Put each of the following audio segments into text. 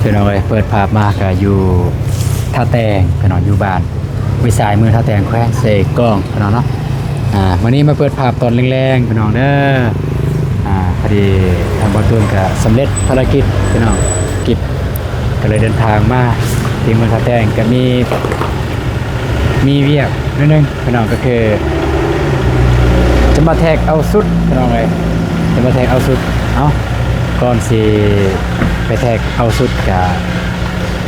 ພີ່ນ້ອງເອີຍ ເປີດພາບມາກະຢູ່ທ່າແຕງ ພີ່ນ້ອງ ຢູ່ບ້ານວິສາຍ ເມືອງທ່າແຕງ ແຂວງເຊກອງ ພີ່ນ້ອງເນາະ. ອາ ມື້ນີ້ມາເປີດພາບຕອນແລງໆ ພີ່ນ້ອງເດີ. ອາ ພໍດີທາງບ່າວຕູນກະສຳເລັດພາລະກິດ ພີ່ນ້ອງ ກິດ ກໍເລີຍເດີນທາງມາທີ່ເມືອງທ່າແຕງ ກໍມີ ມີວຽກໜ້ອຍໜຶ່ງພີ່ນ້ອງ ກໍຄືຈະມາແທກເອົາຊຸດພີ່ນ້ອງເອີຍ ຈະມາແທກເອົາຊຸດ. ເອົ້າ ກ່ອນຊິໄປແທກເອົາຊຸດ ກະ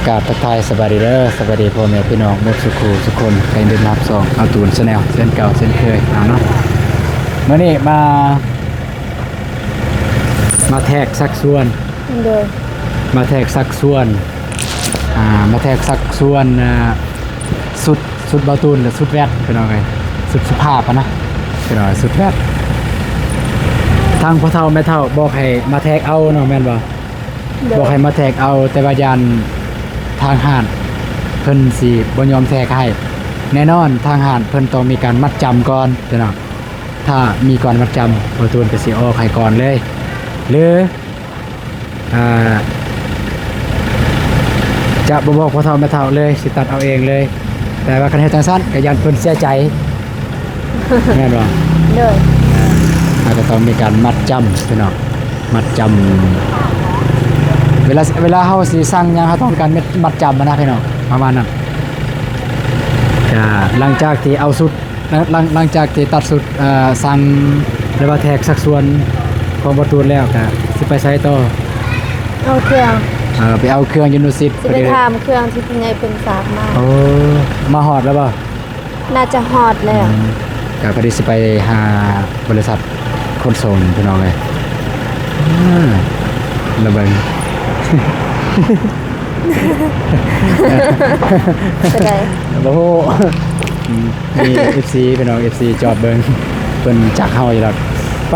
ກາບທັກທາຍສະບາຍດີເດີ ສະບາຍດີພໍ່ແມ່ພີ່ນ້ອງເບິດສູ່ຄູ່ສູ່ຄົນ ໃນເດີນຮັບຊ່ອງບ່າວຕູນ Channel ເຊັ່ນເກົ່າເຊັ່ນເຄີຍເນາະ. ມື້ນີ້ມາ ມາແທກຊັກຊວນ ໂດຍ ມາແທກຊັກຊວນ ອ່າ ມາແທກຊັກຊວນ ອ່າ ຊຸດ ຊຸດບ່າວຕູນ ແລະ ຊຸດແວັດ ພີ່ນ້ອງເອີຍ ຊຸດສຸພາບຫັ້ນນະ ພີ່ນ້ອງ ຊຸດແວັດ. ທາງພໍ່ເຖົ້າແມ່ເຖົ້າບອກໃຫ້ມາແທກເອົາເນາະ ແມ່ນບໍ່? ໂດຍ ບອກໃຫ້ມາແທກເອົາ ແຕ່ວ່າຢ້ານທາງຮ້ານເພິ່ນຊິບໍ່ຍອມແທກໃຫ້. ແນ່ນອນ ທາງຮ້ານເພິ່ນຕ້ອງມີການມັດຈຳກ່ອນ ພີ່ນ້ອງ. ຖ້າມີກ່ອນມັດຈຳ ພໍ່ຕູນກໍຊິອອກໃຫ້ກ່ອນເລີຍ ຫຼື ອ່າ ຈະບໍ່ບອກພໍ່ເຖົ້າແມ່ເຖົ້າເລີຍ ຊິຕັດເອົາເອງເລີຍ. ແຕ່ວ່າຄັນເຮັດຈັ່ງຊັ້ນກໍຢ້ານເພິ່ນເສຍໃຈ ແມ່ນບໍ່? ໂດຍ ອ່າ ເຮົາກໍຕ້ອງມີການມັດຈຳ ພີ່ນ້ອງ ມັດຈຳ. ເວລາ ເວລາເຮົາຊິສັ່ງຫຍັງ ເຮົາຕ້ອງການມັດ ມັດຈຳນະ ພີ່ນ້ອງ ປະມານນັ້ນ. ກໍຫຼັງຈາກທີ່ເອົາຊຸດ ຫຼັງ ຫຼັງ ຫຼັງຈາກທີ່ຕັດຊຸດ ເອີ ສັ່ງ ຫຼືວ່າແທກຊັກຊວນຂອງພໍ່ຕູນແລ້ວ ກະຊິໄປໃສຕໍ່? ເອົາເຄື່ອງ ເອີ ໄປເອົາເຄື່ອງຢູ່ນຸສິດ ຊິໄປຖາມເຄື່ອງທີ່ຜູ້ໃຫຍ່ເພິ່ນຝາກມາ. ໂອ້ ມາຮອດແລ້ວບໍ່? ໜ້າຈະຮອດແລ້ວ ອືມ ກະພໍດີຊິໄປຫາບໍລິສັດ ຂົນສົ່ງພີ່ນ້ອງເອີຍ. ອາ ລະເບິ່ງ ເປັນໃດ? ບໍ່ຮູ້ ອືມ ມີເອັຟຊີພີ່ນ້ອງ ເອັຟຊີຈອບເບິ່ງ ເພິ່ນຈັກເຮົາຢູ່ດອກ. ໄປ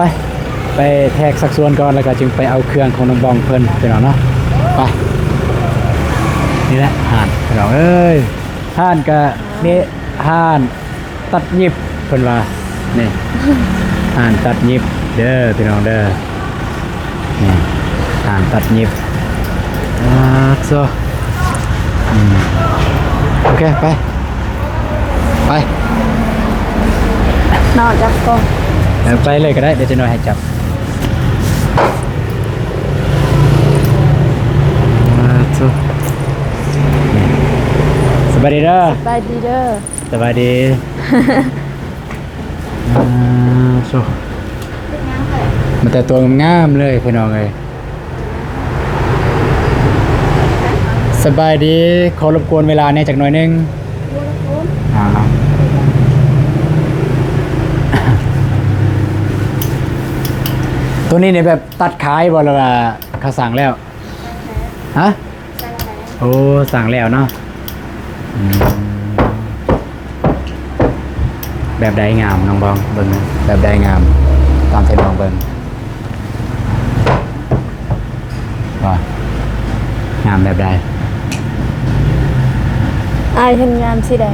ໄປແທກຊັກຊວນກ່ອນ ແລ້ວກໍຈຶ່ງໄປເອົາເຄື່ອງຂອງນ້ອງບອງເພິ່ນພີ່ນ້ອງເນາະ. ໄປ ນີ້ແຫຼະຮ້ານພີ່ນ້ອງເອີຍ ຮ້ານກະມີ ຮ້ານຕັດຫຍິບເພິ່ນວ່າ ນີ້ ຮ້ານຕັດຫຍິບເດີພີ່ນ້ອງເດີ ນີ້ ຮ້ານຕັດຫຍິບ. ອາ ໂຊ ອືມ ໂອເຄ ໄປ ໄປ ເນາະ ຈັບກ່ອນ ເອີ ໄປເລີຍກໍໄດ້ ດຽວຈັກໜ້ອຍໃຫ້ຈັບ. ອາ ໂຊ ນີ້ ສະບາຍດີເດີ ສະບາຍດີເດີ. ສະບາຍດີ ອາ ໂຊ ມາແຕ່ຕົວງາມໆເລີຍພີ່ນ້ອງເອີຍ. ສະບາຍດີ ຂໍລົບກວນເວລາແດ່ຈັກໜ້ອຍໜຶ່ງ. ອາ ໂຕນີ້ນີ້ແບບຕັດຂາຍບໍ່ ຫຼືວ່າເຂົາສັ່ງແລ້ວ? ຮະ? ໂອ້ ສັ່ງແລ້ວເນາະ. ອືມ ແບບໃດງາມ ນ້ອງບອງ ເບິ່ງ ແບບໃດງາມ ຕາມໃສ່ນ້ອງເບິ່ງ ວ່າງາມແບບໃດ? ອ້າຍເຫັນງາມສີໃດ?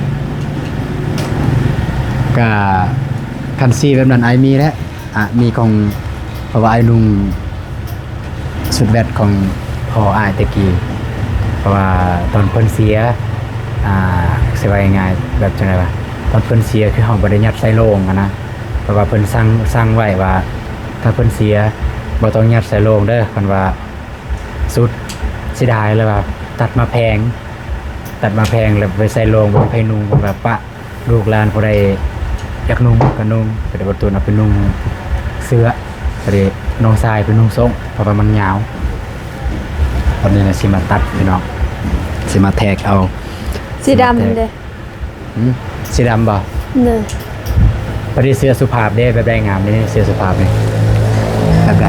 ກະຄັນສີແບບນັ້ນ ອ້າຍມີແຫຼະ. ອະ ມີຂອງ ເພາະວ່າອ້າຍນຸ່ງຊຸດແວັດຂອງພໍ່ອ້າຍແຕ່ກີ້ ເພາະວ່າຕອນເພິ່ນເສຍ ອາ ຊິວ່າງ່າຍໆ ແບບຈັ່ງໃດວະ ຕອນເພິ່ນເສຍຄືເຮົາບໍ່ໄດ້ຍັດໃສ່ໂລງຫັ້ນນະ ເພາະວ່າເພິ່ນສັ່ງ ສັ່ງໄວ້ວ່າ ຖ້າເພິ່ນເສຍບໍ່ຕ້ອງຍັດໃສ່ໂລງເດີ ເພິ່ນວ່າຊຸດ ເສຍດາຍ ແລ້ວວ່າຕັດມາແພງ ຕັດມາແພງ ແລ້ວໄປໃສ່ໂລງ ບໍ່ມີໃຜນຸ່ງ ເພິ່ນວ່າປະ ລູກຫຼານຜູ້ໃດຢາກນຸ່ງກໍນຸ່ງ ແຕ່ວ່າຕົວເອງເອົາໄປນຸ່ງເສື້ອ ກໍເລີຍນ້ອງຊາຍໄປນຸ່ງສົ້ງ ເພາະວ່າມັນຍາວ. ຕອນນີ້ນະ ຊິມາຕັດພີ່ນ້ອງ ຊິມາແທກເອົາ ສີດຳເດ້. ຫືມ ສີດຳບໍ່? ເນີ ພໍດີເສື້ອສຸພາບເດ້ ແບບໃດງາມເດ້ ເສື້ອສຸພາບນີ້ ແບບໃດ?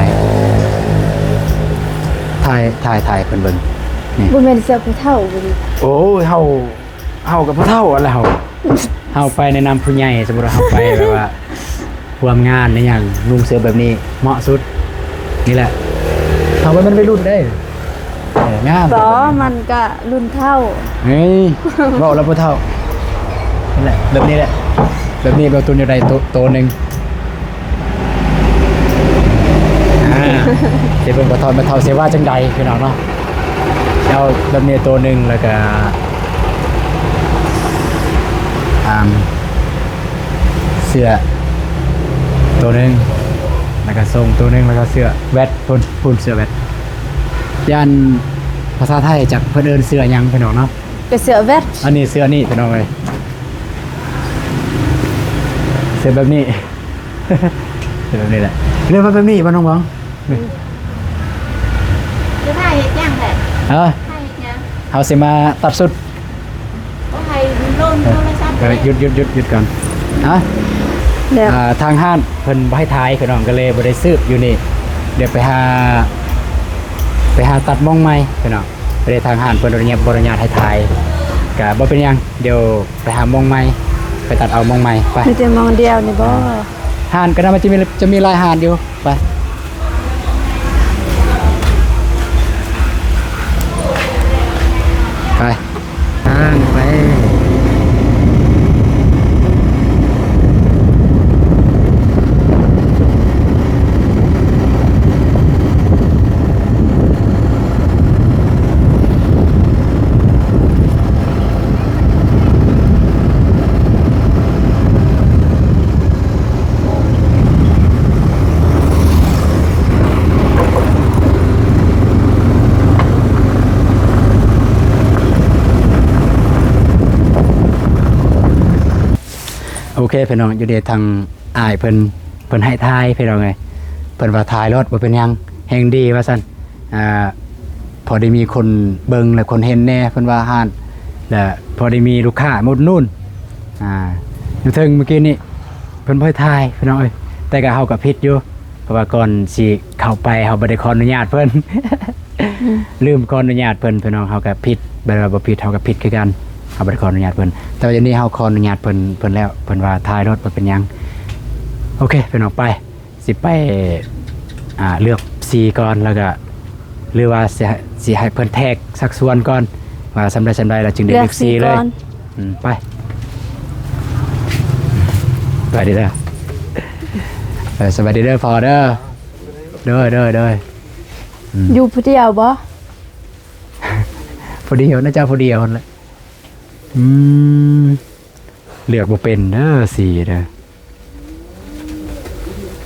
ຖ່າຍ ຖ່າຍ ຖ່າຍເພິ່ນເບິ່ງນີ້ ບໍ່ແມ່ນເສື້ອຜູ້ເຖົ້າບໍ່ນີ້? ໂອ້ຍ ເຮົາ ເຮົາກໍບໍ່ເຖົ້າຫັ້ນແຫຼະ ເຮົາ ເຮົາໄປໃນນາມຜູ້ໃຫຍ່ ສົມມຸດວ່າເຮົາໄປແບບວ່າຮ່ວມງານອີ່ຫຍັງ ນຸ່ງເສື້ອແບບນີ້ເໝາະສຸດ ນີ້ແຫຼະ ເຮົາວ່າມັນໄວລຸ້ນເດ້ ເອີ ງາມ ບໍ່ ມັນກະລຸ້ນເຖົ້າ ເອີຍ ເວົ້າແລ້ວບໍ່ເຖົ້າ ນີ້ແຫຼະ ແບບນີ້ແຫຼະ ແບບນີ້ ບ່າວຕູນຢາກໄດ້ໂຕ ໂຕໜຶ່ງ. ອາ ຊິເບິ່ງພໍ່ເຖົ້າແມ່ເຖົ້າຊິວ່າຈັ່ງໃດພີ່ນ້ອງເນາະ ຊິ ເອົາແບບນີ້ໂຕໜຶ່ງ ແລ້ວກະ ອ່າ ເສື້ອໂຕໜຶ່ງ ແລ້ວກະສົ້ງໂຕໜຶ່ງ ແລ້ວກະເສື້ອແວັດ ພຸ້ນ ພຸ້ນ ເສື້ອແວັດ ຢ້ານພາສາໄທຈັກເພິ່ນເອີ້ນເສື້ອຫຍັງພີ່ນ້ອງເນາະ ກະເສື້ອແວັດ ອັນນີ້ເສື້ອນີ້ພີ່ນ້ອງເອີຍ ເສື້ອແບບນີ້ ເສື້ອແບບນີ້ແຫຼະ ເລືອກມາແບບນີ້ບໍ່ນ້ອງບອງ? ອືມ ຊິຖ່າຍເຮັດຫຍັງແຫຼະ? ຮະ? ຖ່າຍເຮັດຫຍັງ? ເຮົາຊິມາຕັດຊຸດ ບໍ່ໃຫ້ລົງໂທລະສັບ ເອີ ເດ້ ຢຸດ ຢຸດ ຢຸດ ຢຸດກ່ອນ ຮະ? ແລ້ວ ອ່າ ທາງຮ້ານເພິ່ນບໍ່ໃຫ້ຖ່າຍ ພີ່ນ້ອງ ກະເລີຍບໍ່ໄດ້ສືບຢູ່ນີ້ ດຽວໄປຫາ ໄປຫາຕັດມ່ອງໃໝ່ ພີ່ນ້ອງ ບໍ່ໄດ້ ທາງຮ້ານເພິ່ນບໍ່ອະນຸຍາດ ບໍ່ອະນຸຍາດໃຫ້ຖ່າຍ ກະບໍ່ເປັນຫຍັງ ດຽວໄປຫາມ່ອງໃໝ່ ໄປຕັດເອົາມ່ອງໃໝ່ ໄປ ມີແຕ່ມ່ອງດຽວນີ້ບໍ? ອ່າ ຮ້ານກະໜ້າມັນຈະມີ ຈະມີຫຼາຍຮ້ານຢູ່ ໄປ ໄປ ທາງໄປ. ໂອເຄພີ່ນ້ອງ ຢູ່ເດ ທາງອ້າຍເພິ່ນ ເພິ່ນໃຫ້ຖ່າຍພີ່ນ້ອງເອີຍ ເພິ່ນວ່າຖ່າຍໂລດບໍ່ເປັນຫຍັງ ແຮ່ງດີວ່າຊັ້ນ ອ່າ ພໍໄດ້ມີຄົນເບິ່ງ ແລະ ຄົນເຫັນແດ່ ເພິ່ນວ່າຮ້ານ ແລະ ພໍໄດ້ມີລູກຄ້າມາອຸດໜູນ ອ່າ ຢູ່ເທິງມື້ກີ້ນີ້ ເພິ່ນບໍ່ໃຫ້ຖ່າຍພີ່ນ້ອງເອີຍ ແຕ່ກະເຮົາກະຜິດຢູ່ ເພາະວ່າກ່ອນຊິເຂົ້າໄປເຮົາບໍ່ໄດ້ຂໍອະນຸຍາດເພິ່ນ ອືມ ລືມຂໍອະນຸຍາດເພິ່ນ ພີ່ນ້ອງ ເຮົາກະຜິດ ແບບວ່າບໍ່ຜິດເຮົາກະຜິດຄືກັນ ເຮົາບໍ່ໄດ້ຂໍອະນຸຍາດເພິ່ນ ແຕ່ວ່າດຽວນີ້ເຮົາຂໍອະນຸຍາດເພິ່ນ ເພິ່ນແລ້ວ ເພິ່ນວ່າຖ່າຍໂລດບໍ່ເປັນຫຍັງ ໂອເຄພີ່ນ້ອງ ໄປ ຊິໄປ ອ່າ ເລືອກສີກ່ອນ ແລ້ວກະ ຫຼືວ່າຊິ ຊິໃຫ້ເພິ່ນແທກສັກສ່ວນກ່ອນ ວ່າສ່ຳໃດສ່ຳໃດ ແລ້ວຈຶ່ງໄດ້ເລືອກສີເລີຍ ອືມ ໄປ ສະບາຍດີເດີ ເອີ ສະບາຍດີເດີພໍ່ເດີ ໂດຍ ໂດຍ ໂດຍ ອືມ ຢູ່ຜູ້ດຽວບໍ? ຜູ້ດຽວ ໜ້າຈະຜູ້ດຽວຫັ້ນແຫຼະ ອືມ ເລືອກບໍ່ເປັນເດີ ສີເດີ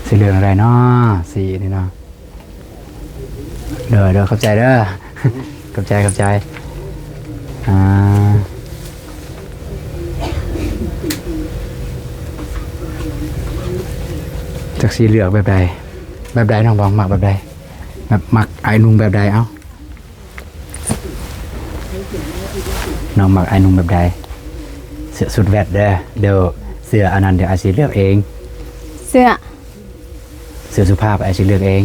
ຊິເລືອກແນວໃດເນາະ ສີນີ້ເນາະ ໂດຍ ໂດຍ ຂອບໃຈເດີ ຂອບໃຈ ຂອບໃຈ ອ່າ ຈັກຊິເລືອກແບບໃດ ແບບໃດນ້ອງບອງ ມັກແບບໃດ ແບບມັກອ້າຍນຸ່ງແບບໃດ ເອົ້າ? ນ້ອງມັກອ້າຍນຸ່ງແບບໃດ? ເສື້ອຊຸດແວັດເດີ ດຽວເສື້ອອັນນັ້ນດຽວອ້າຍຊິເລືອກເອງ ເສື້ອ ເສື້ອສຸພາບອ້າຍຊິເລືອກເອງ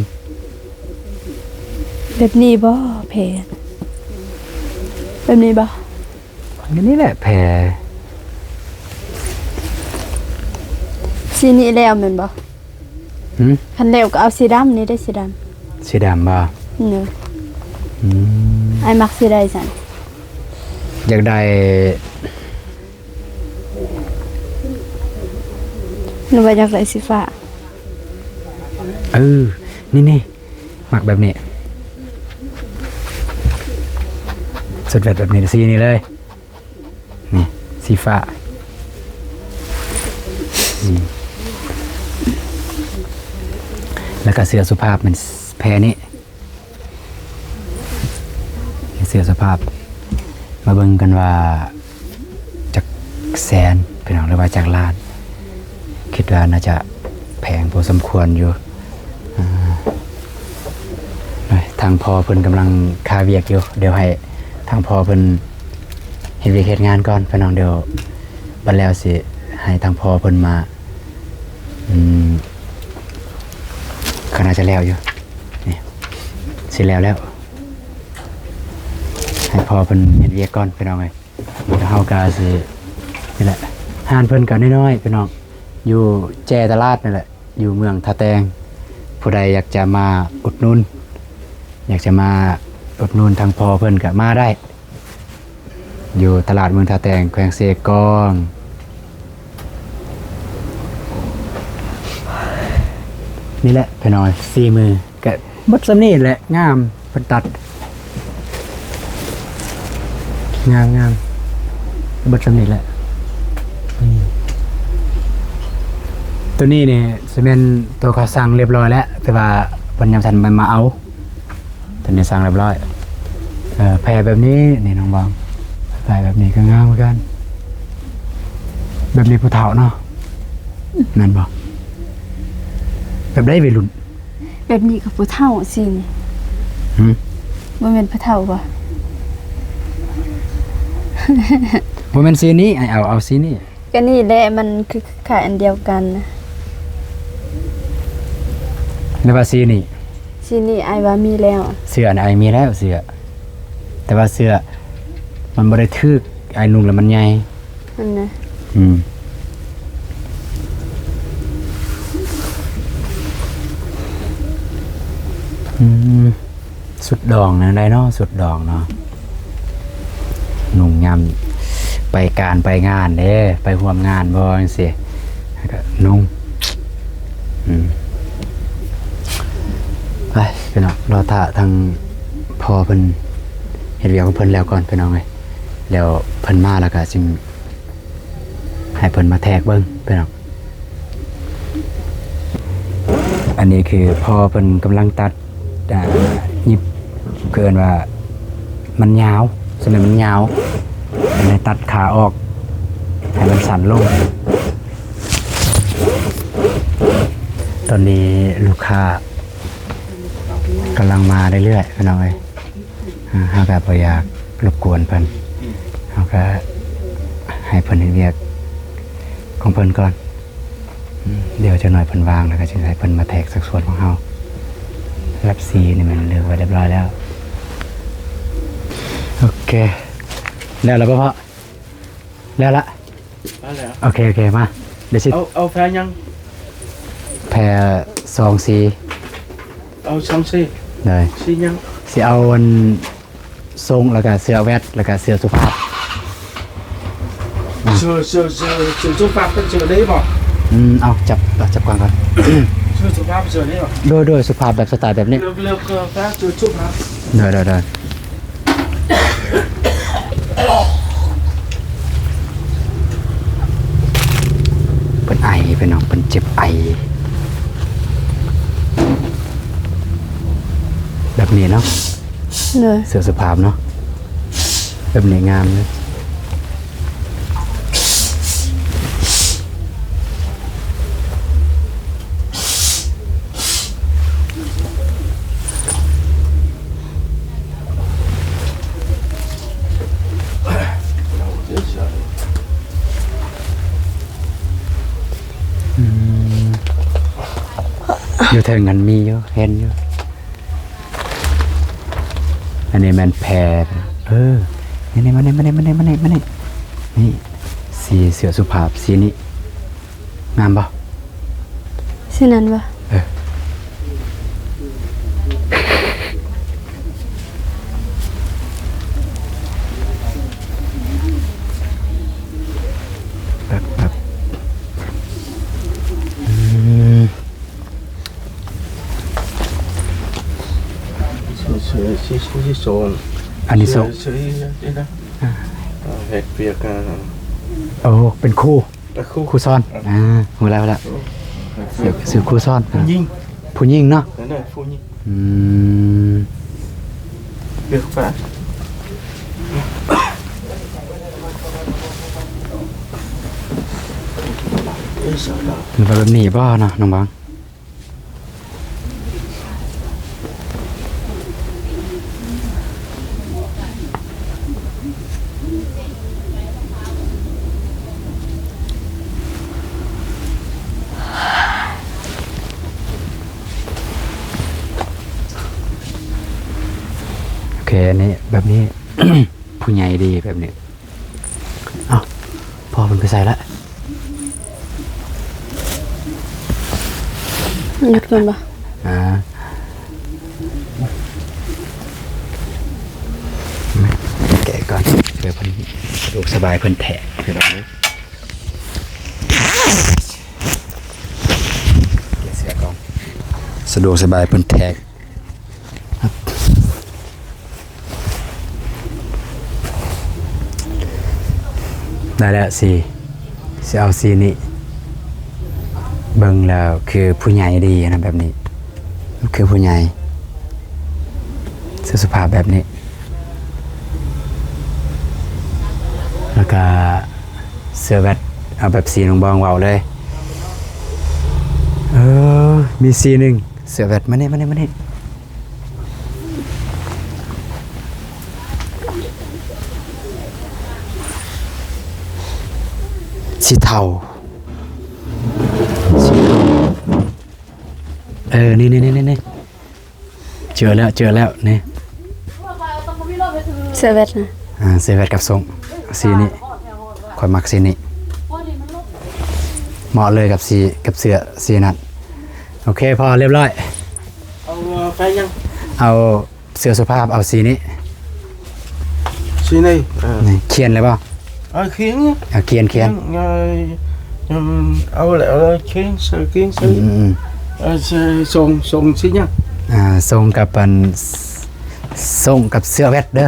ແບບນີ້ບໍແພ? ແບບນີ້ບໍ? ອັນນີ້ແຫຼະແພ ສີນີ້ແລ້ວແມ່ນບໍ? ຫື? ຄັນແລ້ວກໍເອົາສີດຳນີ້ເດ້ ສີດຳ ສີດຳບໍ? ເນາະ ອືມ ອ້າຍມັກສີໃດຊັ້ນ? ຢາກໄດ້ ຫຼືວ່າຢາກໄດ້ສີຟ້າ? ເອີ ນີ້ໆ ມັກແບບນີ້ ສຸດແວັດແບບນີ້ ສີນີ້ເລີຍ ນີ້ ສີຟ້າ ອືມ ແລ້ວກະເສື້ອສຸພາບແມ່ນແພນີ້ ເສື້ອສຸພາບ ມາເບິ່ງກັນວ່າຈັກແສນພີ່ນ້ອງ ຫຼືວ່າຈັກລ້ານ ຄິດວ່າໜ້າຈະແພງພໍສົມຄວນຢູ່ ອ່າ ທາງພໍ່ເພິ່ນກຳລັງຄາວຽກຢູ່ ດຽວໃຫ້ທາງພໍ່ເພິ່ນເຮັດວຽກເຮັດງານກ່ອນພີ່ນ້ອງ ດຽວບັດແລ້ວຊິໃຫ້ທາງພໍ່ເພິ່ນມາ ອືມ ກໍໜ້າຈະແລ້ວຢູ່ ນີ້ ຊິແລ້ວແລ້ວ ໃຫ້ພໍ່ເພິ່ນເຮັດວຽກກ່ອນພີ່ນ້ອງເອີຍ ແລ້ວເຮົາກໍຊິ ນີ້ແຫຼະ ຮ້ານເພິ່ນກໍນ້ອຍໆ ພີ່ນ້ອງ ຢູ່ແຈຕະຫຼາດນີ້ແຫຼະ ຢູ່ເມືອງທ່າແຕງ ຜູ້ໃດຢາກຈະມາອຸດໜູນ ຢາກຈະມາອຸດໜູນທາງພໍ່ເພິ່ນກໍມາໄດ້ ຢູ່ຕະຫຼາດເມືອງທ່າແຕງ ແຂວງເຊກອງ ນີ້ແຫຼະພີ່ນ້ອງ ສີມື ກະໝົດສ່ຳນີ້ແຫຼະ ງາມ ເພິ່ນຕັດ ງາມໆ ເບິດສ່ຳນີ້ແຫຼະ. ອືມ ໂຕນີ້ນີ້ຊິແມ່ນໂຕເຂົາສັ່ງລຽບຮ້ອຍແລ້ວ ແຕ່ວ່າເພິ່ນຍັງບໍ່ທັນມາເອົາ. ໂຕນີ້ສັ່ງລຽບຮ້ອຍ. ເອີ ແພແບບນີ້ນີ້ນ້ອງບອງ ແພແບບນີ້ກໍງາມຄືກັນ. ແບບນີ້ຜູ້ເຖົ້າເນາະ ແມ່ນບໍ່? ແບບໃດໄວລຸ້ນ? ແບບນີ້ກໍຜູ້ເຖົ້າ ສີນີ້. ຫືມ? ບໍ່ແມ່ນຜູ້ເຖົ້າບໍ່? ບໍ່ແມ່ນສີນີ້ ອ້າຍເອົາ ເອົາສີນີ້. ກໍນີ້ແຫຼະ ມັນຄືຄ້າຍອັນດຽວກັນນະ. ຫຼືວ່າສີນີ້? ສີນີ້ອ້າຍວ່າມີແລ້ວ. ເສື້ອນີ້ອ້າຍມີແລ້ວ ເສື້ອ ແຕ່ວ່າເສື້ອມັນບໍ່ໄດ້ຖືກ ອ້າຍນຸ່ງແລ້ວມັນໃຫຍ່. ຫັ້ນນະ. ອືມ ອືມ ສຸດດອງແນວໃດເນາະ? ສຸດດອງເນາະ ນຸ່ງຍາມໄປການໄປງານເດ້ ໄປຮ່ວມງານບໍ່ ຈັ່ງຊີ້ ແລ້ວກໍນຸ່ງ. ອືມ ໄປພີ່ນ້ອງ ລໍຖ້າທາງພໍ່ເພິ່ນເຮັດວຽກຂອງເພິ່ນແລ້ວກ່ອນ ພີ່ນ້ອງເອີຍ. ແລ້ວເພິ່ນມາແລ້ວກໍຈຶ່ງໃຫ້ເພິ່ນມາແທກເບິ່ງພີ່ນ້ອງ. ອັນນີ້ຄືພໍ່ເພິ່ນກຳລັງຕັດ ອ່າ ຫຍິບ ເອີ້ນວ່າມັນຍາວ ສ່ວນໃຫຍ່ມັນຍາວ ເພິ່ນໃຫ້ຕັດຂາອອກ ໃຫ້ມັນສັ້ນລົງ. ຕອນນີ້ລູກຄ້າກຳລັງມາເລື້ອຍໆ ພີ່ນ້ອງເອີຍ. ເຮົາກໍບໍ່ຢາກລົບກວນເພິ່ນ ເຮົາກໍໃຫ້ເພິ່ນເຮັດວຽກຂອງເພິ່ນກ່ອນ. ດຽວຈັກໜ້ອຍເພິ່ນວ່າງ ແລ້ວກໍຊິໃຫ້ເພິ່ນມາແທກສັດສ່ວນຂອງເຮົາ. ສຳລັບສີນີ້ແມ່ນເລືອກໄວ້ຮຽບຮ້ອຍແລ້ວ. ໂອເຄ ແລ້ວລະບໍ່ພໍ່? ແລ້ວລະ. ໂອເຄ ໂອເຄ ມາ ດຽວຊິ ເອົາ ເອົາແພຫຍັງ? ແພສອງສີ. ເອົາສອງສີ. ໂດຍ ສີຫຍັງ? ຊິເອົາອັນ ຊົງ ແລ້ວກະເສື້ອແວັດ ແລ້ວກະເສື້ອສຸພາບ. ເສື້ອ ເສື້ອ ເສື້ອ ເສື້ອສຸພາບເປັນເສື້ອນີ້ບໍ່? ອືມ ເອົາ ຈັບ ເອົາ ຈັບກ່ອນກ່ອນ. ເສື້ອສຸພາບເສື້ອນີ້ບໍ່? ໂດຍ ໂດຍ ສຸພາບແບບສະໄຕແບບນີ້. ເລືອກ ເລືອກ ເລືອກເສື້ອສຸພາບ. ໂດຍ ໂດຍ ໂດຍ. ເພິ່ນໄອ ພີ່ນ້ອງ ເພິ່ນເຈັບໄອ. ແບບນີ້ເນາະ. ໂດຍ ເສື້ອສຸພາບເນາະ ແບບນີ້ງາມເລີຍ. ອືມ ຢູ່ເທິງຫັ້ນມີຢູ່ ເຫັນຢູ່. ອັນນີ້ແມ່ນແພ ເອີ ນີ້ໆ ມານີ້ ມານີ້ ມານີ້ ມານີ້ ມານີ້ ນີ້ ສີເສື້ອສຸພາບ ສີນີ້ງາມບໍ່? ສີນັ້ນບໍ່? ເອີ ແປັບໆ ອືມ. ຊື່ ຊື່ ຊື່ ຊື່ ອັນນີ້ ເສື້ອ ເສື້ອ ເຮັດວຽກ ໂອ້ ເປັນຄູ ເປັນຄູ ຄູສອນ ອ່າ ອ່າ ຮູ້ແລ້ວ ຮູ້ແລ້ວ ເອີ ເສື້ອ ເສື້ອຄູສອນ ຜູ້ຍິງ ຜູ້ຍິງເນາະ ນັ້ນແຫຼະ ຜູ້ຍິງ ອືມ ວຽກ ຫຼືວ່າແບບນີ້ບໍ່ເນາະ ນ້ອງບາງ? ໂອເຄ ອັນນີ້ ແບບນີ້ ຜູ້ໃຫຍ່ດີແບບນີ້. ເອົ້າ ພໍ່ເພິ່ນໄປໃສລະ? ຢຸດກ່ອນບໍ່? ອ່າ ແກະກ່ອນ ເພື່ອເພິ່ນສະດວກສະບາຍເພິ່ນແທະ ພີ່ນ້ອງເອີຍ ແກະເສື້ອກ່ອນ ສະດວກສະບາຍເພິ່ນແທະ. ຄັບ ໂ ໄດ້ແລ້ວ ສີ ຊິເອົາສີນີ້ ເບິ່ງແລ້ວຄືຜູ້ໃຫຍ່ດີນະ ແບບນີ້ ຄືຜູ້ໃຫຍ່ ເສື້ອສຸພາບແບບນີ້ ແລ້ວກະເສື້ອແວັດ ເອົາແບບສີນ້ອງບອງເວົ້າເລີຍ. ເອີ ມີສີໜຶ່ງ ເສື້ອແວັດ ມານີ້ ມານີ້ ມານີ້. ສີເທົາ ສີເທົາ ເອີ ນີ້ໆໆໆ ເຈີແລ້ວ ເຈີແລ້ວ ນີ້ ເສື້ອແວັດນະ ອ່າ ເສື້ອແວັດກັບສົ້ງ ສີນີ້ ຂ້ອຍມັກສີນີ້ ເໝາະເລີຍກັບສີ ກັບເສື້ອສີນັ້ນ. ໂອເຄ ພໍ ລຽບຮ້ອຍ. ເອົາແຟນຍັງ? ເອົາ ເສື້ອສຸພາບເອົາສີນີ້ ສີນີ້ ເອີ ນີ້ຂຽນເລີຍບໍ່? ເອີ ຂຽນ ເອີ ຂຽນ ຂຽນ ເອີ ເອົາແລ້ວ ເອົາແລ້ວ ຂຽນ ເສື້ອ ຂຽນ ເສື້ອ ອືມ ເອີ ສົ່ງ ສົ່ງສີຫຍັງ? ອ່າ ສົ່ງກັບອັນ ສົ່ງກັບເສື້ອແວັດເດີ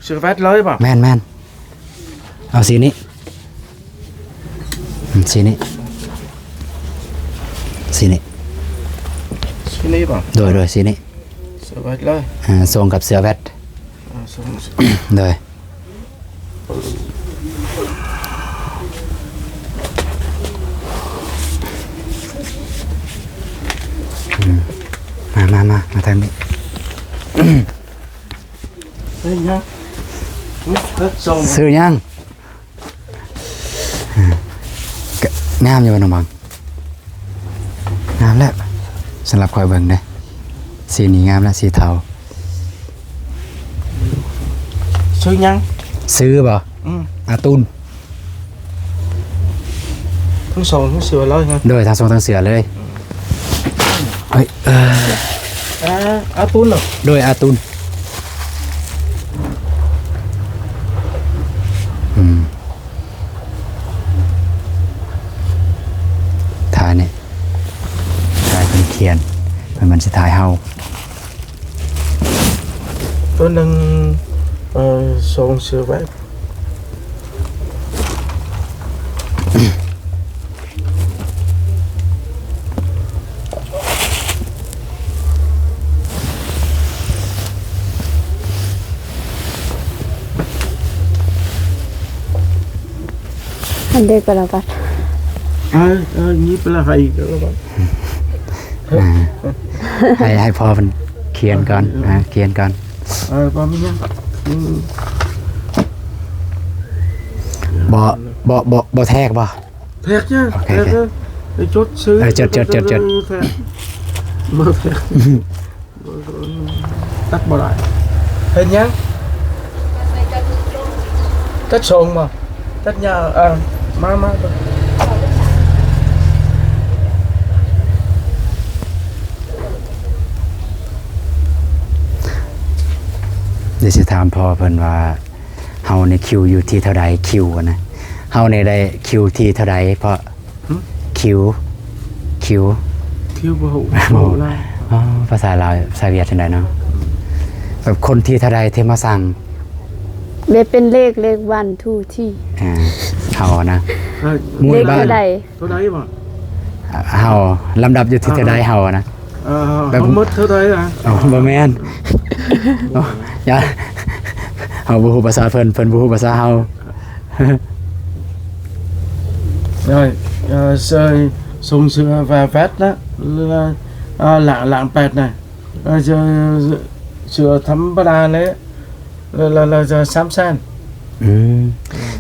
ເສື້ອແວັດເລີຍບໍ່? ແມ່ນໆ. ເອົາສີນີ້ ອືມ ສີນີ້ ສີນີ້ ສີນີ້ບໍ່? ໂດຍ ໂດຍ ສີນີ້ ເສື້ອແວັດເລີຍ ອ່າ ສົ່ງກັບເສື້ອແວັດ ອ່າ ສົ່ງ ໂດຍ ອືມ ມາ ມາ ມາ ມາທາງນີ້. ຊື້ຫຍັງ? ຊື້ຫຍັງ? ອ່າ ກະງາມຢູ່ບໍ່ນ້ອງບາງ? ງາມແລ້ວ ສຳລັບຂ້ອຍເບິ່ງເດ້ ສີນີ້ງາມແລ້ວ ສີເທົາ. ຊື້ຫຍັງ? ຊື້ບໍ່? ອືມ ອາຕຸນ. ທັງສອງທັງເສື້ອເລີຍນະ? ໂດຍ ທັງສອງທັງເສື້ອເລີຍ. ເອີ ເອີ ອາ ອາຕຸນເນາະ? ໂດຍ ອາຕຸນ. ອືມ ຖ່າຍນີ້ ຖ່າຍເພິ່ນຂຽນ ເພິ່ນມັນຊິຖ່າຍເຮົາ. ໂຕໜຶ່ງ ເອີ ສົ່ງເສື້ອໄວ້. ອັນເດກະລະບັດ ເອີ ເອີ ນີ້ປະລະໄຫກະລະບັດ. ອ່າ ໃຫ້ ໃຫ້ພໍ່ເພິ່ນຂຽນກ່ອນ ເອີ ອ່າ ຂຽນກ່ອນ ເອີ ບໍ່ມີຫຍັງ ອືມ ບໍ່ ບໍ່ ບໍ່ ບໍ່ແທກບໍ່? ແທກຫຍັງ? ໂອເຄ ແທກ ໂອເຄ ເອີ ຈົດຊື່ ເອີ ຈົດ ຈົດ ຈົດ ຈົດ ແທກ ບໍ່ແທກ ຕັດບໍ່ໄດ້. ເຮັດຫຍັງ? ຕັດຊົງບໍ່? ຕັດຫຍ້າ ອ່າ ມາ ມາ ດຽວຊິຖາມພໍ່ເພິ່ນວ່າ ເຮົານີ້ຄິວຢູ່ທີ່ເທົ່າໃດ? ຄິວນະ ເຮົານີ້ໄດ້ຄິວທີ່ເທົ່າໃດ? ເພາະ ຫຶ? ຄິວ ຄິວ ຄິວບໍ່ຮູ້ ບໍ່ຮູ້ ເວົ້າລາວ ອໍ ພາສາລາວ ພາສາຫວຽດຈັ່ງໃດເນາະ? ແບບຄົນທີເທົ່າໃດທີ່ມາສັ່ງ ແບບເປັນເລກ ເລກວັນທູທີ ອ່າ ເຮົານະ ເອີ ໝູ່ບ້ານ ເລກເທົ່າໃດ? ເທົ່າໃດບໍ່? ເຮົາລຳດັບຢູ່ທີ່ເທົ່າໃດ ອ່າ ເຮົານະ ເອີ ແບບ ເຮົາໝົດເທົ່າໃດລະ? ອໍ ບໍ່ແມ່ນ ຢ່າ ເຮົາບໍ່ຮູ້ພາສາເພິ່ນ ເພິ່ນບໍ່ຮູ້ພາສາເຮົາ. ເອີ ເອີ ເສື້ອ ສົ່ງເສື້ອແວັດນະ ເອີ ລ້ານ ລ້ານແປດນະ ເອີ ເສື້ອ ເສື້ອທຳມະດາແຫຼະ ແລ້ວ ແລ້ວ ແລ້ວສາມແສນ. ອືມ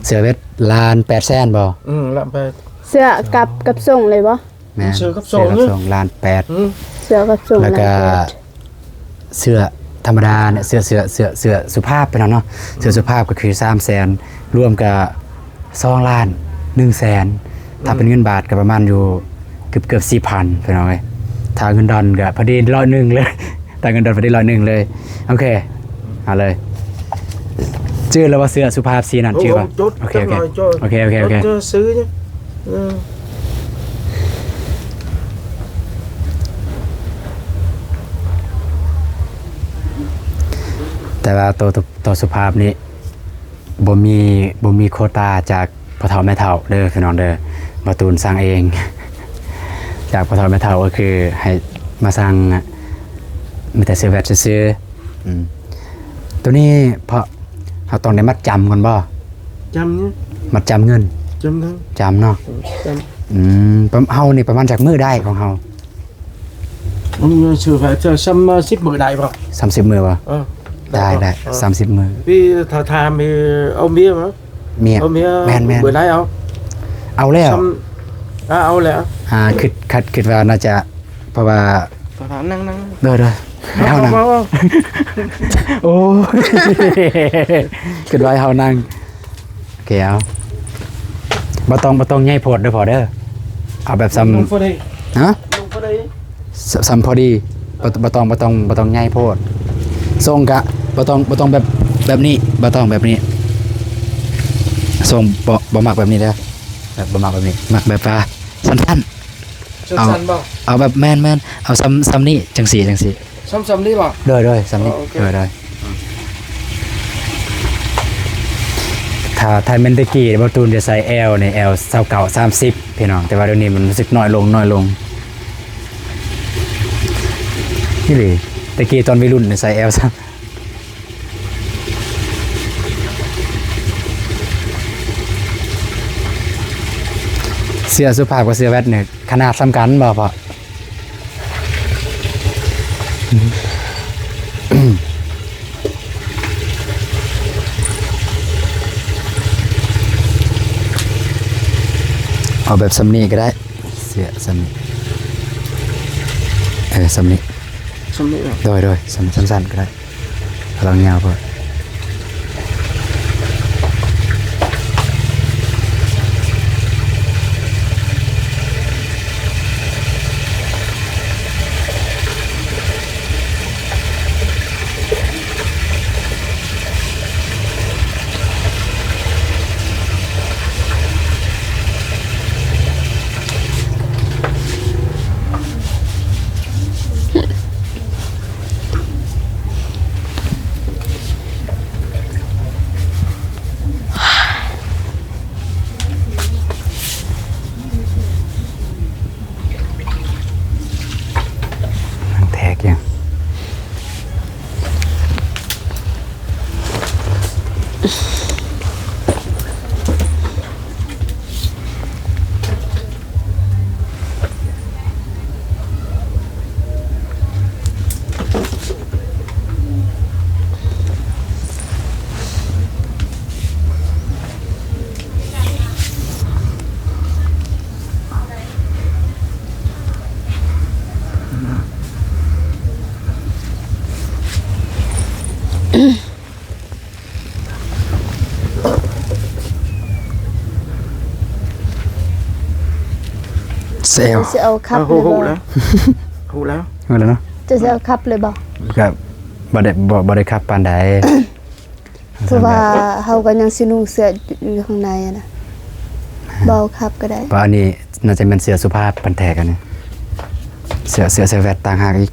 ເສື້ອແວັດລ້ານແປດແສນບໍ່? ອືມ ລ້ານແປດ. ເສື້ອກັບ ກັບສົ່ງເລີຍບໍ່? ແມ່ນ ເສື້ອກັບສົ່ງ ເສື້ອກັບສົ່ງລ້ານແປດ. ອືມ ເສື້ອກັບສົ່ງ ແລ້ວກະ ລ້ານແປດ ເສື້ອທຳມະດາເນຍ ເສື້ອ ເສື້ອ ເສື້ອ ເສື້ອສຸພາບ ພີ່ນ້ອງເນາະ ເສື້ອສຸພາບກໍຄືສາມແສນ ລວມກະສອງລ້ານໜຶ່ງແສນ ຖ້າເປັນເງິນບາດກໍປະມານຢູ່ເກືອບໆສີ່ພັນ ພີ່ນ້ອງເອີຍ ຖ້າເງິນດອນກໍພໍດີຮ້ອຍໜຶ່ງເລີຍ ຖ້າເງິນດອນພໍດີຮ້ອຍໜຶ່ງເລີຍ. ໂອເຄ ເອົາເລີຍ ຈື່ແລ້ວວ່າເສື້ອສຸພາບສີນັ້ນ ຈື່ບໍ່? ໂອເຄ ໂອເຄ ໂອເຄ ໂອເຄ ໂອເຄ ຊື້ ເອີ ແຕ່ວ່າໂຕ ໂຕ ໂຕສຸພາບນີ້ບໍ່ມີ ບໍ່ມີໂຄຕາຈາກ ພໍ່ເຖົ້າແມ່ເຖົ້າເດີພີ່ນ້ອງເດີ ບ່າວຕູນສັ່ງເອງ ຈາກພໍ່ເຖົ້າແມ່ເຖົ້າ ກໍຄືໃຫ້ມາສັ່ງ ມີແຕ່ເສື້ອແວັດຊື່ໆ. ອືມ ໂຕນີ້ເພາະເຮົາຕ້ອງໄດ້ມັດຈຳກ່ອນບໍ່? ຈຳນີ້ ມັດຈຳເງິນ ຈຳເງິນ ຈຳເນາະ ເອີ ຈຳ ອືມ ປະ ເຮົານີ້ປະມານຈັກມື້ໄດ້ຂອງເຮົາ? ມັນຊື່ວ່າຈະສ່ຳສິບມື້ໄດ້ບໍ່? ສ່ຳສິບມື້ບໍ່? ເອີ ໄດ້ ໄດ້ ໄດ້ ເອີ ສ່ຳສິບມື້. ພີ່ຖ້າຖາມ ເອີ ເອົາເມຍບໍ່? ເມຍ ເອົາເມຍ ແມ່ນໆ ເມື່ອໃດເອົາ? ເອົາແລ້ວ ສ່ຳ ອ່າ ເອົາແລ້ວ ອ່າ ຄິດ ຄາດ ຄິດວ່າໜ້າຈະ ເພາະວ່າ ເອົານັ່ງ ນັ່ງ ໂດຍ ໂດຍ ເອົານັ່ງ ເອົາ ເອົາ ໂອ້ຍ ຄິດວ່າໃຫ້ເຮົານັ່ງ ໂອເຄ ເອົາ ບໍ່ຕ້ອງ ບໍ່ຕ້ອງໃຫຍ່ໂພດເດີພໍ່ເດີ ເອົາແບບສ່ຳ ນຸ່ງພໍດີ ຮະ? ນຸ່ງພໍດີ ສ- ສ່ຳພໍດີ ບໍ່ ບໍ່ຕ້ອງ ບໍ່ຕ້ອງ ບໍ່ຕ້ອງໃຫຍ່ໂພດ ຊົງກະບໍ່ຕ້ອງ ບໍ່ຕ້ອງແບບ ແບບນີ້ ບໍ່ຕ້ອງແບບນີ້ ຊົງບໍ່ ບໍ່ມັກແບບນີ້ເດີ ແບບບໍ່ມັກແບບນີ້ ມັກແບບວ່າສັ້ນໆ ເອົາ ເອົາແບບ ແມ່ນໆ ເອົາສ່ຳ ສ່ຳນີ້ ຈັ່ງຊີ້ ຈັ່ງຊີ້ ສ່ຳ ສ່ຳນີ້ບໍ່? ໂດຍ ໂດຍ ສ່ຳນີ້ ໂອເຄ ໂດຍ ໂດຍ ຖ້າ ຖ້າແມ່ນແຕ່ກີ້ ບ່າວຕູນຈະໃສ່ແອລນີ້ ແອລຊາວເກົ້າ ສາມສິບ ພີ່ນ້ອງ ແຕ່ວ່າດຽວນີ້ມັນຮູ້ສຶກນ້ອຍລົງ ນ້ອຍລົງ ອີ່ຫຼີ ແຕ່ກີ້ຕອນໄວລຸ້ນນີ້ໃສ່ແອລຊ້ຳ ເສື້ອສຸພາບກັບເສື້ອແວັດນີ້ຂະໜາດສ່ຳກັນບໍ່ພໍ່? ເອົາແບບສ່ຳນີ້ກໍໄດ້ ເສື້ອສ່ຳນີ້ ເອີ ສ່ຳນີ້ ສ່ຳນີ້ເນາະ ໂດຍ ໂດຍ ສ່ຳ ສັ້ນໆກໍໄດ້. ກຳລັງຍາວໂພດ. ມັນແທກຫຍັງ? ແຊວ ຊິເອົາຄັບ ເອີ ຮູ້ ເລີຍບໍ່? ຮູ້ແລ້ວ ຮູ້ແລ້ວ ຮູ້ແລ້ວເນາະ ເຈົ້າຊິເອົາຄັບເລີຍບໍ່? ກໍບໍ່ໄດ້ ບໍ່ ບໍ່ໄດ້ຄັບປານໃດ ເພາະວ່າເຮົາກໍຍັງຊິນຸ່ງເສື້ອຢູ່ຂ້າງໃນຫັ້ນນະ ບໍ່ເອົາຄັບກໍໄດ້ ເພາະອັນນີ້ໜ້າຈະແມ່ນເສື້ອສຸພາບພັນແທ້ ອັນນີ້ ເສື້ອ ເສື້ອໃສ່ແວັດຕ່າງຫາກອີກ.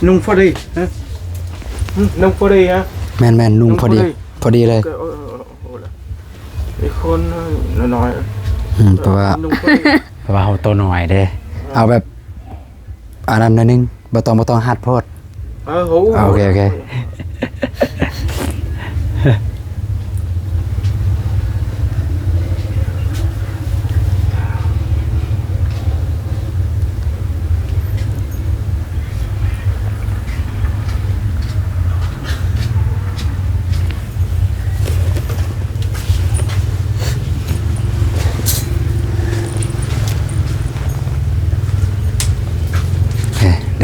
ນຸ່ງພໍດີ ຮະ? ນຸ່ງພໍດີ ຮະ? ແມ່ນໆ ນຸ່ງພໍດີ ພໍດີເລີຍ ໂອ້ ໂອ້ ໂອ້ ໂອ້ ອີກຄົນນ້ອຍໆ ອືມ ເພາະວ່າ ນຸ່ງພໍດີ ເພາະວ່າເຮົາໂຕນ້ອຍເດ້ ເອົາແບບ ອັນນັ້ນໜ້ອຍໜຶ່ງ ບໍ່ຕ້ອງ ບໍ່ຕ້ອງຮັດໂພດ. ເອີ ໂອ້ ໂອເຄ ໂອເຄ. ໂອເຄ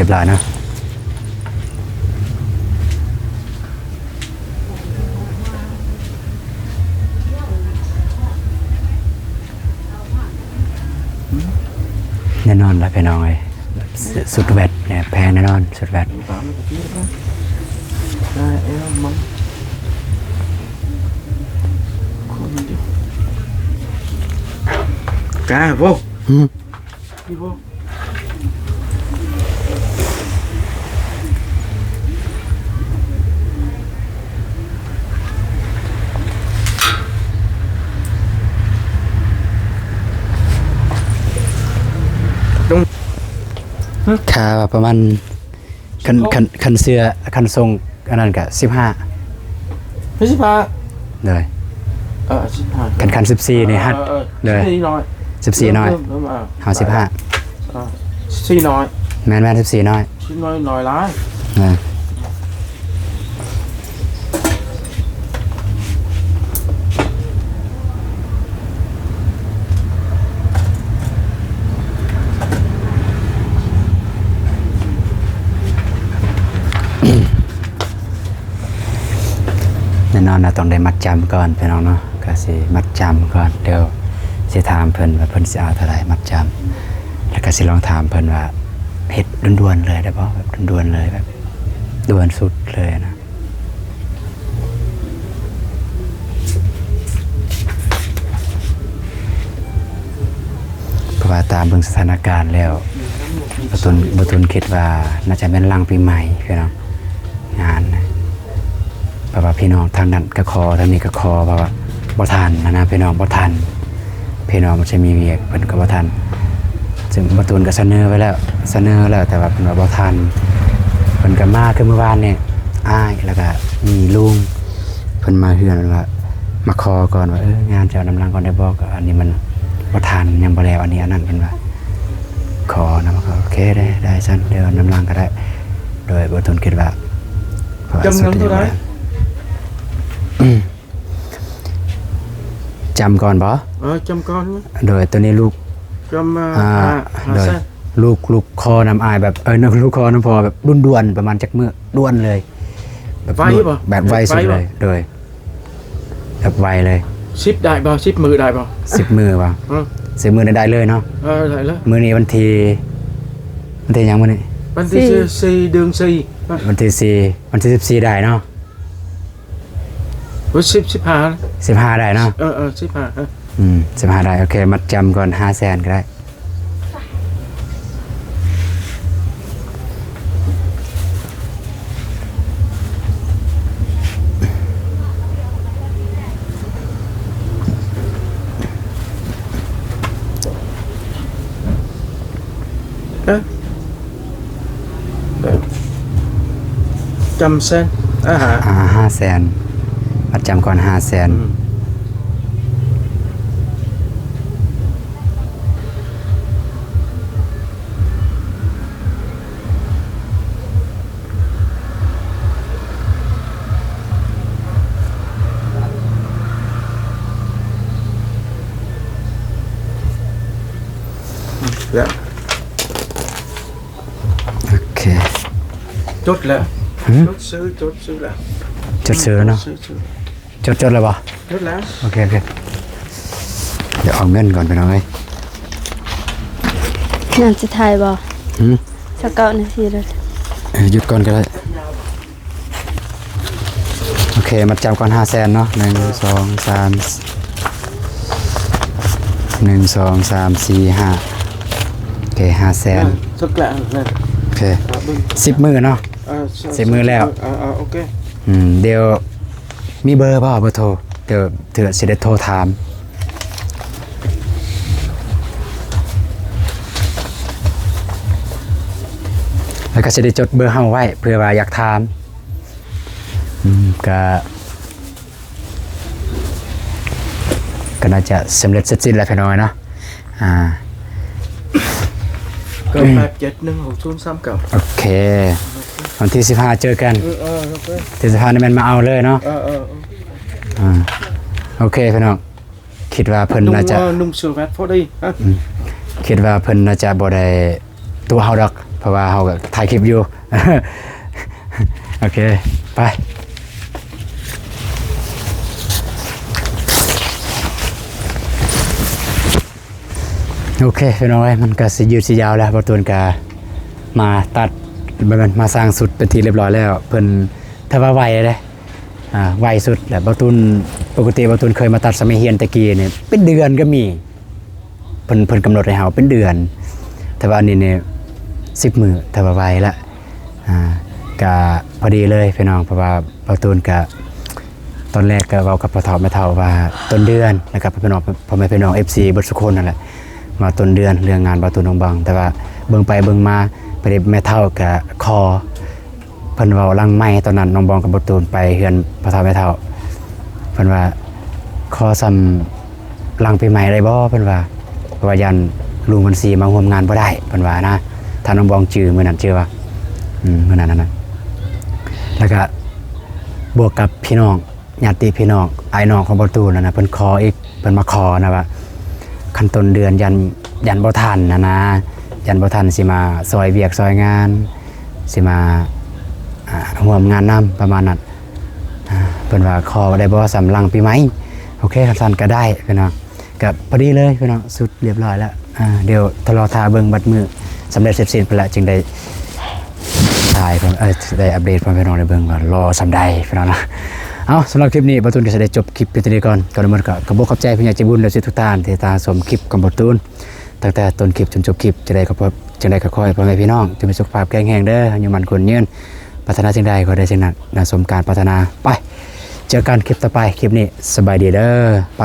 ຮຽບຮ້ອຍເນາະ. ແນ່ນອນລະພີ່ນ້ອງເອີຍ ສຸດແວັດແນ່ ແພງແນ່ນອນ ສຸດແວັດ. ກາໂວ ອືມ. ຄ່າປະມານ ຄັນ ຄັນ ຄັນເສື້ອ ຄັນສົ່ງ ອັນນັ້ນກະສິບຫ້າ ສິບຫ້າ ໂດຍ ເອີ ສິບຫ້າ ຄັນ ຄັນສິບສີ່ນີ້ ເອີ ເອີ ເອີ ໂດຍ ສິບສີ່ນ້ອຍ ເອີ ເອີ ເອີ ເອົາສິບຫ້າ ເອີ ສິບສີ່ນ້ອຍ ແມ່ນໆ ສິບສີ່ນ້ອຍ ສິບສີ່ນ້ອຍ ນ້ອຍຫຼາຍ ເອີ. ແນ່ນອນນະ ຕ້ອງໄດ້ມັດຈຳກ່ອນພີ່ນ້ອງເນາະ ກະຊິມັດຈຳກ່ອນ ດຽວຊິຖາມເພິ່ນວ່າເພິ່ນຊິເອົາເທົ່າໃດມັດຈຳ ແລ້ວກະຊິລອງຖາມເພິ່ນວ່າເຮັດດ່ວນໆເລີຍໄດ້ບໍ່ ແບບດ່ວນໆເລີຍ ແບບດ່ວນສຸດເລີຍນະ. ເພາະວ່າຕາມເບິ່ງສະຖານະການແລ້ວ ບ່າວຕຸນ ບ່າວຕຸນຄິດວ່າໜ້າຈະແມ່ນຫຼັງປີໃໝ່ພີ່ນ້ອງ ງານນະ ເພາະວ່າພີ່ນ້ອງທາງນັ້ນກະຂໍ ທາງນີ້ກະຂໍ ເພາະວ່າບໍ່ທັນຫັ້ນນະພີ່ນ້ອງ ບໍ່ທັນ. ພີ່ນ້ອງມັນຊິມີວຽກ ເພິ່ນກໍບໍ່ທັນ ເຊິ່ງບ່າວຕຸນກໍສະເໜີໄວ້ແລ້ວ ສະເໜີແລ້ວ ແຕ່ວ່າເພິ່ນວ່າບໍ່ທັນ ເພິ່ນກໍມາຄືມື້ວານນີ້ ອ້າຍ ແລ້ວກໍມີລຸງ ເພິ່ນມາເຮືອນ ເພິ່ນວ່າມາຂໍກ່ອນວ່າ ເອີ ງານຈະເອົານຳຫຼັງກ່ອນໄດ້ບໍ່ ກໍອັນນີ້ມັນບໍ່ທັນ ຍັງບໍ່ແລ້ວ ອັນນີ້ອັນນັ້ນ ເພິ່ນວ່າຂໍນຳ ກໍໂອເຄ ໄດ້ ໄດ້ຊັ້ນ ດຽວນຳຫຼັງກໍໄດ້ ໂດຍບໍ່ຕົນຄິດວ່າ ຈຳນຳເທົ່າໃດ ຈຳກ່ອນບໍ່? ເອີ ຈຳກ່ອນ ໂດຍ ໂຕນີ້ລູກ ຈຳ ອ່າ ໂດຍ ຫ້າແສນ ລູກ ລູກຂໍນຳອ້າຍແບບ ເອີ ລູກຂໍນຳພໍ່ແບບດ່ວນໆ ປະມານຈັກມື້ດ່ວນເລີຍ ແບບ ໄວບໍ່? ແບບໄວສຸດເລີຍ ໄວບໍ່? ໂດຍ ແບບໄວເລີຍ ສິບໄດ້ບໍ່? ສິບມື້ໄດ້ບໍ່? ສິບມື້ບໍ່? ເອີ ສິບມື້ໄດ້ເລີຍເນາະ ເອີ ໄດ້ເລີຍ ມື້ນີ້ວັນທີ ວັນທີຫຍັງມື້ນີ້? ວັນທີສີ່ ສີ່ ເດືອນສີ່ ວັນທີສີ່ ວັນທີສິບສີ່ໄດ້ເນາະ ໂອ້ ສິບ ສິບຫ້າ ສິບຫ້າໄດ້ເນາະ ເອີ ເອີ ສິບຫ້າ ເອີ ອືມ ສິບຫ້າໄດ້ ໂອເຄ ມັດຈຳກ່ອນຫ້າແສນກໍໄດ້ ເອີ ເອີ ຈຳແສນ ອ່າ ອ່າ ຫ້າແສນ ມັດຈຳກ່ອນຫ້າແສນ ອືມ ແລ້ວ ໂອເຄ ຈົດແລ້ວ ຫືມ ຈົດຊື່ ຈົດຊື່ແລ້ວ ຈົດຊື່ແລ້ວເນາະ ຈົດຊື່ ຈົດ ຈົດແລ້ວບໍ່? ຈົດແລ້ວ ໂອເຄ ໂອເຄ ດຽວເອົາເງິນກ່ອນ ພີ່ນ້ອງເອີຍ ນັ້ນຊິຖ່າຍບໍ່? ຫືມ ຊາວເກົ້ານາທີແລ້ວ ເອີ ຢຸດກ່ອນກໍໄດ້ ໂອເຄ ມັດຈຳກ່ອນຫ້າແສນເນາະ ໜຶ່ງ ສອງ ສາມ ໜຶ່ງ ສອງ ສາມ ສີ່ ຫ້າ ໂອເຄ ຫ້າແສນ ເອີ ໂອເຄ ສິບມື້ເນາະ ເອີ ສິບມື້ແລ້ວ ເອີ ເອີ ໂອເຄ ອືມ ດຽວ ມີເບີບໍ່? ເບີໂທ ດຽວ ດຽວຊິໄດ້ໂທຖາມ. ແລ້ວກໍຊິໄດ້ຈົດເບີເຮົາໄວ້ ເພື່ອວ່າຢາກຖາມ. ອືມ ກໍ ກໍໜ້າຈະສຳເລັດເສັດສິ້ນແລ້ວພີ່ນ້ອງເນາະ. ອ່າ ເກົ້າແປດເຈັດໜຶ່ງຫົກສູນສາມເກົ້າ ໂອເຄ ວັນທີສິບຫ້າເຈີກັນ. ເອີ ເອີ ໂອເຄ ທີສິບຫ້ານີ້ແມ່ນມາເອົາເລີຍເນາະ. ເອີ ເອີ ເອີ ອ່າ ໂອເຄພີ່ນ້ອງ ຄິດວ່າເພິ່ນໜ້າຈະ ນຸ່ງເສື້ອແວັດພໍດີ. ອືມ ຄິດວ່າເພິ່ນໜ້າຈະບໍ່ໄດ້ຕົວະເຮົາດອກ ເພາະວ່າເຮົາກໍຖ່າຍຄລິບຢູ່. ໂອເຄ ໄປ. ໂອເຄພີ່ນ້ອງເອີຍ ມັນກໍຊິຍືດຊິຍາວແລ້ວ. ບ່າວຕູນກໍມາຕັດ ບໍ່ແມ່ນ ມາສ້າງຊຸດເປັນທີ່ລຽບຮ້ອຍແລ້ວ. ເພິ່ນ ຖ້າວ່າໄວເດ້ ອ່າ ໄວສຸດແຫຼະ. ບ່າວຕູນ ປົກກະຕິບ່າວຕູນເຄີຍມາຕັດສະໄໝຮຽນແຕ່ກີ້ນີ້ ເປັນເດືອນກໍມີ. ເພິ່ນ ເພິ່ນກຳນົດໃຫ້ເຮົາເປັນເດືອນ ແຕ່ວ່າອັນນີ້ນີ້ສິບມື້ ຖ້າວ່າໄວລະ ອ່າ ກະພໍດີເລີຍພີ່ນ້ອງ. ເພາະວ່າບ່າວຕູນກະ ຕອນແລກກໍເວົ້າກັບພໍ່ເຖົ້າແມ່ເຖົ້າວ່າຕົ້ນເດືອນ ແລ້ວກໍພີ່ນ້ອງ ພໍ່ແມ່ພີ່ນ້ອງເອັຟຊີເບິດສຸຄົນນັ້ນແຫຼະ ວ່າຕົ້ນເດືອນ ເລື່ອງງານບ່າວຕູນນ້ອງບອງ. ແຕ່ວ່າເບິ່ງໄປເບິ່ງມາ ພໍດີແມ່ເຖົ້າກໍຂໍ ເພິ່ນເວົ້າຫຼັງໄມຕອນນັ້ນ ນ້ອງບອງກັບບ່າວຕູນໄປເຮືອນພໍ່ເຖົ້າແມ່ເຖົ້າ ເພິ່ນວ່າ ຂໍສ່ຳຫຼັງປີໃໝ່ໄດ້ບໍ່ ເພິ່ນວ່າ ເພາະວ່າຢ້ານລຸງວັນສີມາຮ່ວມງານບໍ່ໄດ້ ເພິ່ນວ່ານະ. ຖ້ານ້ອງບອງຈື່ມື້ນັ້ນ ຈື່ວ່າ ອືມ ມື້ນັ້ນນະ ແລ້ວກະບວກກັບພີ່ນ້ອງ ຍາດຕິພີ່ນ້ອງ ອ້າຍນ້ອງຂອງບ່າວຕູນນັ້ນນະ ເພິ່ນຂໍອີກ ເພິ່ນມາຂໍນະວ່າ ຄັນຕົ້ນເດືອນຢ້ານ ຢ້ານບໍ່ທັນຫັ້ນນະ ຢ້ານບໍ່ທັນຊິມາຊ່ອຍວຽກຊ່ອຍງານ ຊິມາ ອ່າ ຮ່ວມງານນຳ ປະມານນັ້ນ. ອ່າ ເພິ່ນວ່າຂໍໄດ້ບໍ່ສ່ຳຫຼັງປີໃໝ່. ໂອເຄ ຄັນຊັ້ນກໍໄດ້ພີ່ນ້ອງ ກໍພໍດີເລີຍພີ່ນ້ອງ ຊຸດລຽບຮ້ອຍແລ້ວ. ອ່າ ດຽວຖ້າລໍຖ້າເບິ່ງບັດມື້ສຳເລັດເສັດສິ້ນພຸ້ນລະ ຈຶ່ງໄດ້ຖ່າຍ ເອີ ໄດ້ອັບເດດໃຫ້ພີ່ນ້ອງໄດ້ເບິ່ງວ່າຫຼໍ່ສ່ຳໃດພີ່ນ້ອງນະ. ເອົາ ສຳລັບຄລິບນີ້ບ່າວຕູນກໍຊິໄດ້ຈົບຄລິບພຽງເທົ່ານີ້ກ່ອນ. ກ່ອນອື່ນໝົດກໍຂອບອົກຂອບໃຈຜູ້ໃຫຍ່ໃຈບຸນ ແລະ ທຸກທ່ານທີ່ຕິດຕາມຊົມຄລິບຂອງບ່າວຕູນ ຕັ້ງແຕ່ຕົ້ນຄລິບຈົນຈົບຄລິບ. ຈັ່ງໃດກໍຂໍ ຈັ່ງໃດກໍຂໍໃຫ້ພໍ່ແມ່ພີ່ນ້ອງຈົ່ງມີສຸຂະພາບແຂງແຮງເດີ ອາຍຸໝັ້ນຂວັນຍືນ ປາດຖະໜາສິ່ງໃດຂໍໄດ້ສິ່ງນັ້ນ ນຳສົມການປາດຖະໜາ. ໄປ ເຈີກັນຄລິບຕໍ່ໄປ. ຄລິບນີ້ສະບາຍດີເດີ ໄປ.